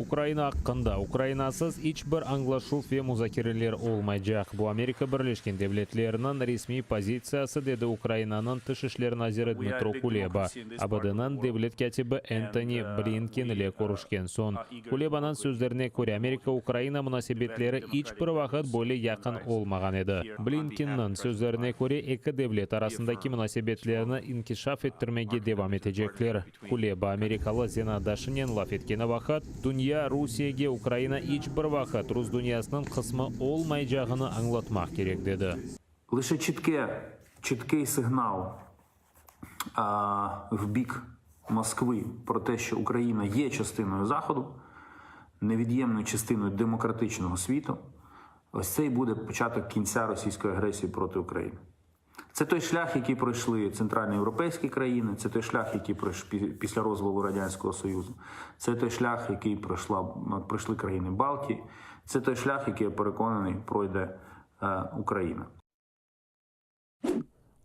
Ukraina aqqında, Ukrainasız iç bir añlaşuv ve muzakereler olmaycaq. Bu Amerika Birleşken Devletleriniñ resmiy pozitsiyası, dedi Ukrainanıñ tış işler naziri Dmıtro Kuleba, ABD-niñ devlet kâtibi Entoni Blinken ile körüşken soñ. Kulebanıñ sözlerine köre, Amerika-Ukraina munasebetleri iç bir vaqıt böyle yaqın olmağan edi. Blinkenniñ sözlerine köre, eki devlet arasındaki munasebetlerni inkişaf ettirmege devam etecekler. Kuleba amerikalı zenaatdaşınen laf etkeni vaqıt, dünya Rusiyege Ukraina iç bir vaqıt rus dünyasınıñ qısmı olmaycağını añlatmaq kerek, dedi. Lışe çitke, çitkey sıgnal v bik Moskvı pro te, şço Ukraina ye частиною Заходу, невід'ємною частиною демократичного світу, ось це й буде початок кінця російської агресії проти України. Це той шлях, який пройшли центральноєвропейські країни, це той шлях, який пройш після розвалу Радянського Союзу, це той шлях, який пройшла, пройшли країни Балтії, це той шлях, який, я переконаний, пройде Україна.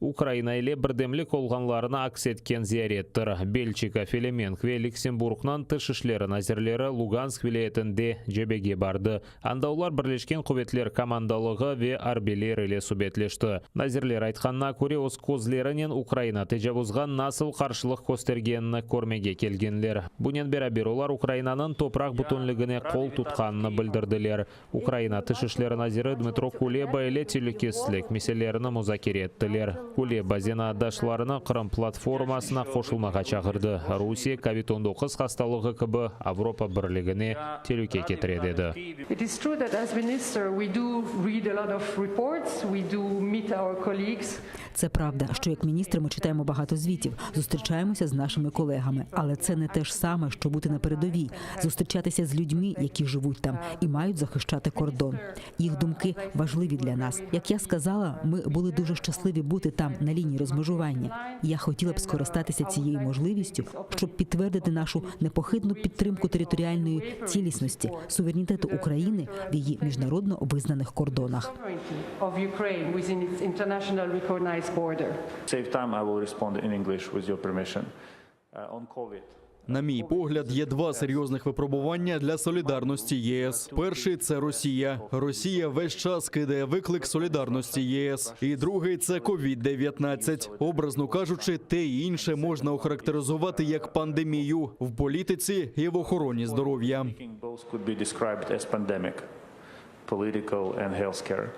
Ukraina ile birdemlik olğanlarını aks etken ziyarettir. Belçika, Felemenk ve Lüksemburgnıñ tış işleri nazirleri Lugansk vilâyetinde cebege bardı. Anda olar Birleşken quvetler komandalığı ve arbiyler ile subetleşti. Nazirler aytqanına köre, öz közlerinen Ukraina tecavuzğa nasıl qarşılıq köstergenini körmege kelgenler. Bunen beraber olar Ukrainanıñ topraq bütünligine qol tutqanını bildirdiler. Ukraina Tış işleri naziri Dmıtro Kuleba ile telükesizlik meselelerini muzakere ettiler. Kuleba zenaatdaşlarını Qırım platformasına qoşulmağa çağırdı, Rusiye kovid 19 hastalığı kibi Avropa Birligine telüke ketire, dedi. It is true that as minister we do read a lot of reports, we do meet our colleagues. Це правда, що як міністри ми читаємо багато звітів, зустрічаємося з нашими колегами, але це не те ж саме, що бути на передовій, зустрічатися з людьми, які живуть там і мають захищати кордон. Їх думки важливі для нас. Як я сказала, ми були дуже щасливі бути там на лінії розмежування. Я хотіла б скористатися цією можливістю, щоб підтвердити нашу непохитну підтримку територіальної цілісності, суверенітету України в її міжнародно визнаних кордонах. Of Ukraine within its international recognized border. Save time, I will respond in English with your permission. On COVID. На мій погляд, є два серйозних випробування для солідарності ЄС. Перший це Росія. Росія весь час кидає виклик солідарності ЄС. І другий це COVID-19. Образно кажучи, те і інше можна охарактеризувати як пандемію в політиці і в охороні здоров'я. Both could be described as pandemic, political and healthcare.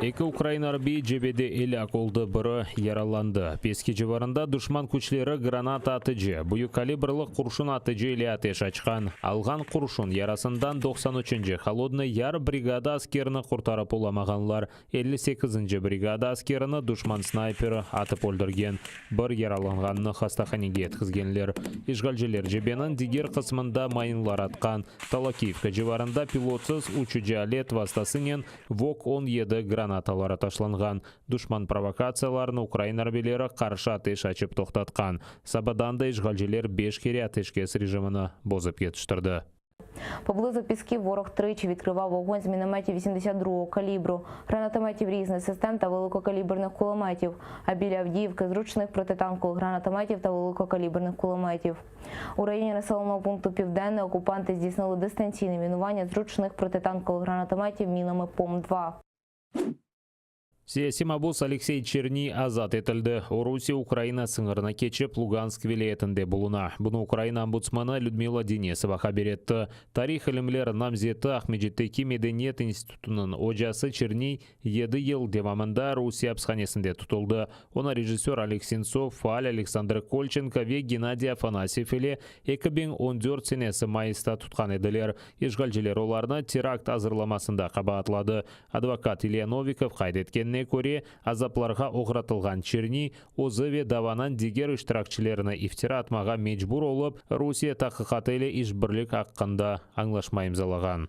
Eki ukrain arbiyi cebede elâk oldı, biri yaralandı. Peski civarında duşman küçleri granata atıcı, büyük kalibrlı qurşun atıcı ile ateş açqan. Alğan qurşun yarasından 93-nci Holodnıy Yar brigada askerini qurtarıp olamağanlar. 58-nci brigada askerini duşman snayperi atıp öldürgen. Bir yaralanğannı hastahanege yetkizgenler. İşğalciler cebeniñ diger qısmında mayınlar atqan. Talakivka civarında pilotsız uçucı alet vastasınen Vok 17 granataları taşlanğan. Duşman provokatsiyalarını ukrain arbiyleri qarşı ateş açıp toqtatqan. Sabadan da işğalciler beş kere ateşkes rejimini bozıp yetiştirdi. Поблизу Пісків ворог тричі відкривав вогонь з мінометів 82-го калібру, гранатометів різних систем та великокаліберних кулеметів, а біля Авдіївки – з ручних протитанкових гранатометів та великокаліберних кулеметів. У районі населеного пункту Південне окупанти здійснили дистанційне мінування з ручних протитанкових гранатометів мінами ПОМ-2. Siyasiy mabus Aleksey Çerniy azat etildi. O, Rusiye-Ukraina sıñırını keçip, Lugansk vilâyetinde buluna. Bunı Ukraina ombudsmanı Lüdmila Denisova haber etti. Tarih ilimler namzeti, Aqmescitteki medeniyet institutınıñ ocası Çerniy yedi yıl devamında Rusiye apishanesinde tutuldı. Onı rejissör Oleg Sentsov, faal Aleksandr Kolçenko ve Gennadiy Afanasyev ile 2014 senesi mayısta tutqan ediler. İşğalciler olarnı terakt azırlamasında qabaatladı. Advokat İlya Novikov qayd etkenine köre, azaplarğa oğratılğan Çerniy özü ve davanıñ diger iştirakçilerini iftira atmağa mecbur olıp, Rusiye taqiqatı ile işbirlik aqqında añlaşma imzalağan.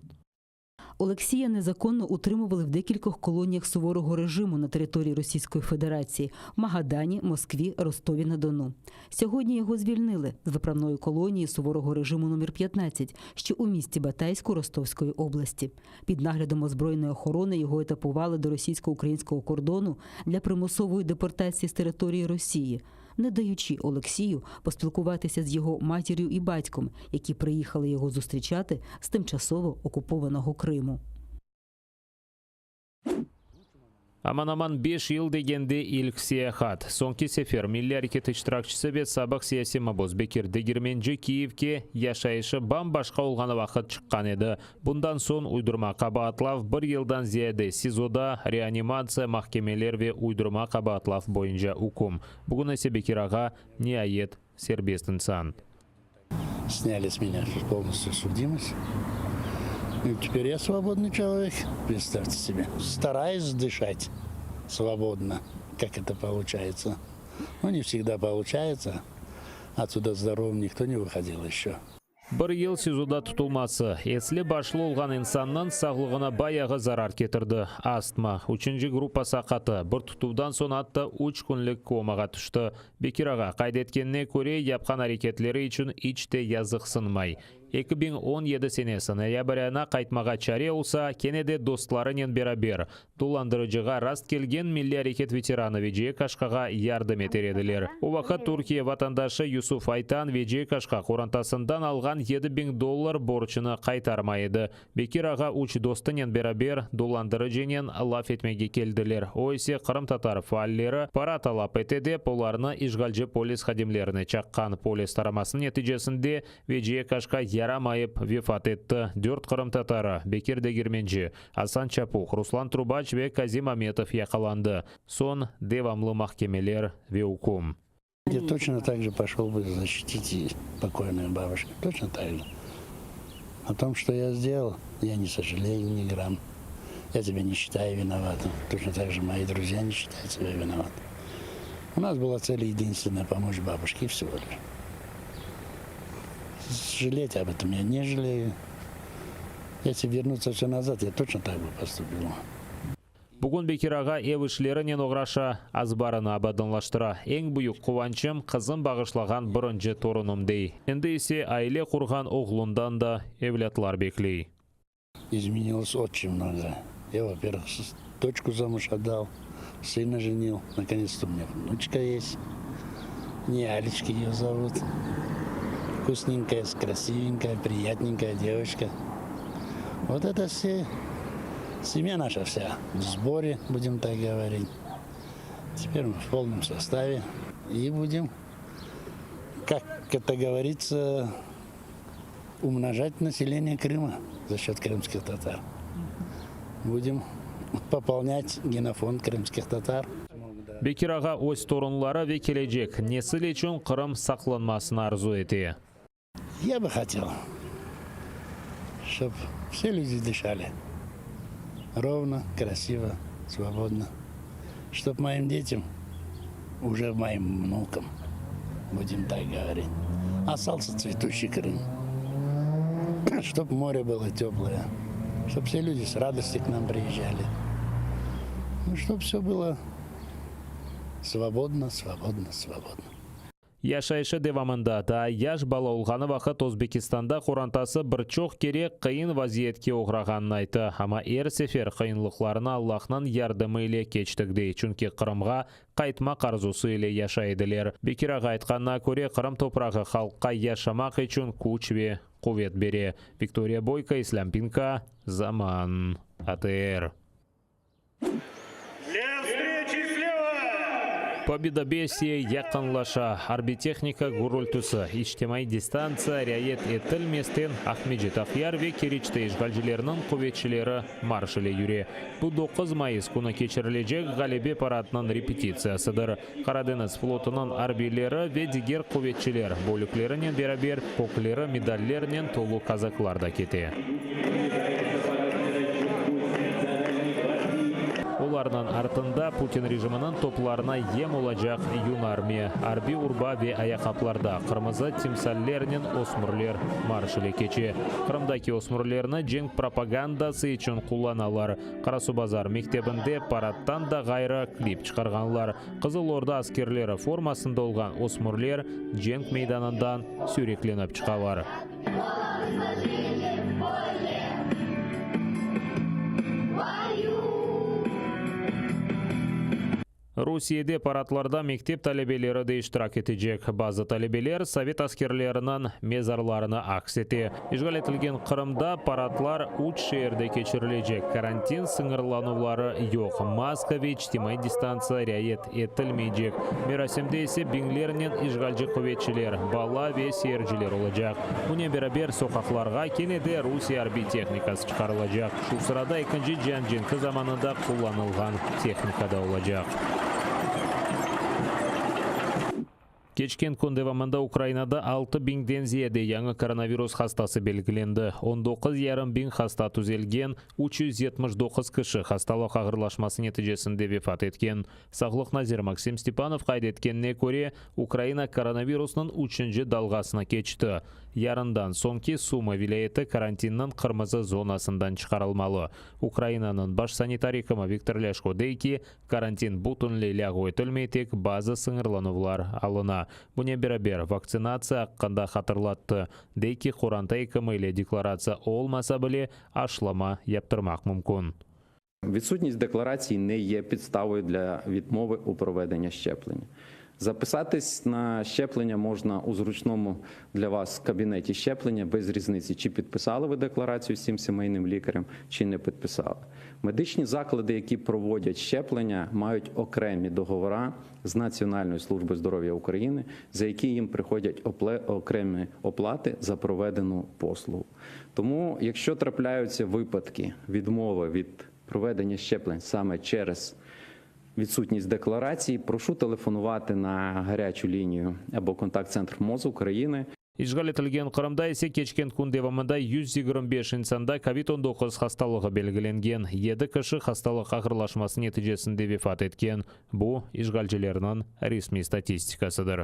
Олексія незаконно утримували в декількох колоніях суворого режиму на території Російської Федерації в Магадані, Москві, Ростові на Дону. Сьогодні його звільнили з виправної колонії суворого режиму номер 15, що у місті Батайську Ростовської області. Під наглядом озброєної охорони його етапували до російсько-українського кордону для примусової депортації з території Росії, не даючи Олексію поспілкуватися з його матір'ю і батьком, які приїхали його зустрічати з тимчасово окупованого Криму. Aman-aman 5 yıl degende ilk seyaat. Soñki sefer milliy areket iştirakçisi ve sabıq siyasiy mabüs Bekir Degermenci Kiyevge yaşayışı bam-başqa olğanı vaqıt çıqqan edi. Bundan soñ uydurma qabaatlav bir yıldan ziyade SİZOda reanimatsiya, mahkemeler ve uydurma qabaatlav boyunca üküm. Bugün ise Bekir ağa niayet serbest insan. Сняли с меня полностью судимость. И теперь я свободный человек, представьте себе. Стараюсь дышать свободно, как это получается. Но не всегда получается. Отсюда здоровым никто не выходил еще. Bir yıl SİZOda tutulması esli-başlı olğan insannıñ sağlığına bayağı zarar ketirdi. Astma, üçünci gruppa saqatı, bir tutuvdan soñ atta üç künlik komağa tüşti. Bekir ağa qayd etkenine köre, yapqan areketleri içün iç te yazıqsınmay. 2017 senesi noyabr ayına qaytmağa çare olsa, kene de dostlarınen beraber dolandırıcığa rast kelgen milliy areket veteranı Veciye Kaşkağa yardım eter ediler. O vaqıt Türkiye vatandaşı Yusuf Aytan Veciye Kaşka qorantasından alğan 7000 dollar borcunı qaytarmay edi. Bekir ağa üç dostunen beraber dolandırıcınen laf etmege keldiler. O ise qırımtatar faalleri para talap ete dep, olarnı işğalci polis hadimlerine çaqqan. Polis taramasınıñ neticesinde Veciye Kaşka yaramayıp vefat etti. Dört qırımtatarı, Bekir Degermenci, Asan Çapuh, Ruslan Trubaç ve Kazim Ametov yaqalandı. Soñ devamlı mahkemeler ve üküm. Я точно так же пошел бы защитить и покойную бабушку. Точно так же. О том, что я сделал, я не сожалею ни грамм. Я себя не считаю виноватым. Точно так же мои друзья не считают себя виноватым. У нас была цель единственная – помочь бабушке и всего лишь. Жалеть об этом я не жалею. Если вернуться все назад, я точно так бы поступил. Bugün Bekir ağa ev işlerinen oğraşa, azbarını abadanlaştıra. Eñ büyük quvançım qızım bağışlağan birinci torunım dey. Endi ise aile qurğan oğlundan da evlâtlar bekley. Изменилось очень много. Я, во-первых, с- дочку замуж отдал, сына женил. Наконец-то у меня внучка есть. Не Алечка ее зовут. Вкусненькая, красивенькая, приятненькая девочка. Вот это все, семья наша вся в сборе, будем так говорить. Теперь мы в полном составе. И будем, как это говорится, умножать население Крыма за счет крымских татар. Будем пополнять генофонд крымских татар. Bekir ağa öz torunları ve kelecek nesil içün Qırım saqlanmasını arzu ete. Я бы хотел, чтобы все люди дышали ровно, красиво, свободно. Чтоб моим детям, уже моим внукам, будем так говорить, остался цветущий Крым. Чтоб море было теплое, чтоб все люди с радостью к нам приезжали. Ну, чтоб все было свободно, свободно, свободно. Yaşayışı devamında daa yaş bala olğanı vaqıt Özbekistanda qorantası bir çoq kere qıyın vaziyetke oğrağanını ayttı. Amma er sefer qıyınlıqlarnı Allahnıñ yardımı ile keçtik dey. Çünki Qırımğa qaytmaq arzusı ile yaşay ediler. Bekir ağa aytqanına köre, Qırım toprağı halqqa yaşamaq içün küç ve quvet bere. Viktoriya Boyko, İslâm Pinka, Zaman, ATR. Для встречи слева! Pobedobesiye yaqınlaşa. Arbiy tehnika gürültüsi, içtimaiy distantsiya riayet etilmesten Aqmescit, Aqyar ve Keriçte işğalcilerniñ quvetçileri marş ile yüre. Bu 9 mayıs künü keçirilecek Ğalebe paradınıñ repetitsiyasıdır. Qara deñiz flotunıñ arbiyleri ve diger quvetçiler bölüklerinen beraber kökleri medallernen tolu kazaklar da kete. Olarnıñ artında Putin rejiminiñ toplarına yem olacaq Yunarmiya, arbiy urba ve ayaqqaplarda qırmızı timsallernen ösmürler marş ile keçe. Qırımdaki ösmürlerni cenk propagandası içün qullanalar. Qarasuvbazar mektebinde paradtan da ğayrı klip çıqarğanlar. Qızıl Ordu askerleri formasında olğan ösmürler cenk meydanından süyreklenip çıqalar. Rusiyede paradlarda mektep talebeleri de iştirak etecek. Bazı talebeler sovet askerleriniñ mezarlarını aks ete. İşğal etilgen Qırımda paradlar üç şeerde keçirilecek, karantin sıñırlanuvları yoq, maska ve içtimaiy distantsiya riayet etilmeycek. Merasimde ise biñlernen işğalci quvetçiler, bala ve seyirciler olacaq. Bunen beraber, soqaqlarğa kene de Rusiye arbiy tehnikası çıqarılacaq, şu sırada Ekinci cian cenki zamanında qullanılğan tehnika da olacaq. Keçken kün devamında Ukrainada altı biñden ziyade yañı koronavirus hastası belgilendi, on doquz yarım biñ hasta tüzelgen, 379 kişi hastalıq ağırlaşması neticesinde vefat etken. Sağlıq naziri Maksim Stepanov qayd etkenine köre, Ukraina koronavirusnıñ üçünci dalğasını keçti. Yarından soñki Sumı vilâyeti karantinniñ qırmızı zonasından çıqarılmalı. Ukrainanıñ baş sanitar ekimi Viktor Lâşko dey ki, karantin bütünley lâğu etilmey, tek bazı sıñırlanuvlar alına. Bunen beraber, vaktsinatsiya aqqında hatırlattı, dey ki, qoranta ekimi ile deklaratsiya olmasa bile, aşılama yaptırmaq mümkün. Відсутність декларації не є підставою для відмови у проведенні щеплення. Записатись на щеплення можна у зручному для вас кабінеті щеплення без різниці, чи підписали ви декларацію з цим сімейним лікарем, чи не підписали. Медичні заклади, які проводять щеплення, мають окремі договори з Національною службою здоров'я України, за які їм приходять окремі оплати за проведену послугу. Тому, якщо трапляються випадки відмови від проведення щеплень саме через відсутність декларації, прошу телефонувати на гарячу лінію або контакт-центр МОЗ України. İşğal etilgen Qırımda ise keçken kün devamında 125 insanda kovid 19 hastalığı belgilengen, yedi kişi hastalıq ağırlaşması neticesinde vefat etken. Bu, işğalcilerniñ resmiy statistikasıdır.